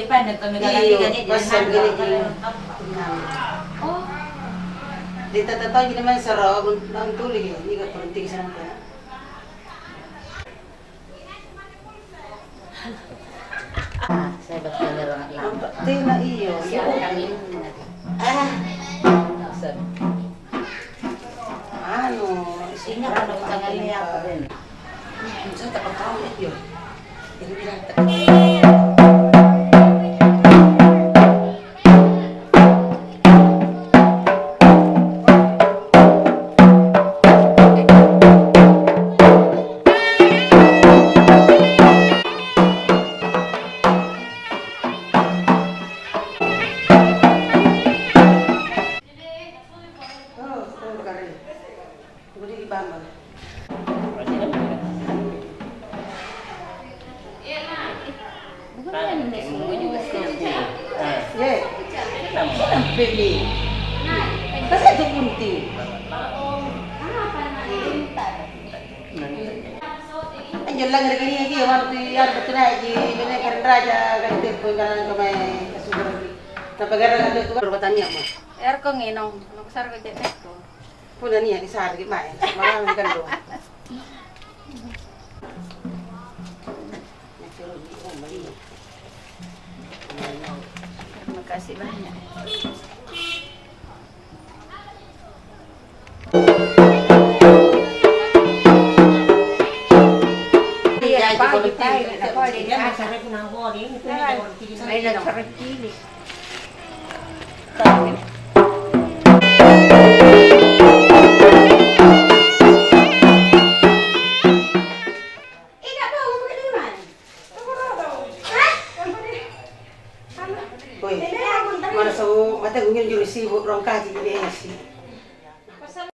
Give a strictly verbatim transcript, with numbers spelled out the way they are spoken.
Iyo, passang gini. Oh. Di tata tau gini man saro, naung tuli gini, ini gak penting sana. Ah, saya baca nerang lama. Nampak tena iyo. Siapa kami? Ah. Anu, ingat pada utangannya apa, Ben? Saya tak tahu ya, yo. Jadi bilang tak. Oh, oh, kare. Gua di Bambang. Bukan yang semua juga sih. Ye. Kenapa ni? Masa itu kunti? Anjo langngereki nia' ki, anu tu, anu tu naik ji, bene karen raja, ganti penggalan kemae kasubara ki. Nampa garang anjo tu, baru batanya mo. Erko nginung, makusareko je'ne'ku. Punna nia' kisare ki mae, marami kandung. Terima kasih banyak. Woi, mana sau mate kunjo juru sibu' ruang kaji di B S I.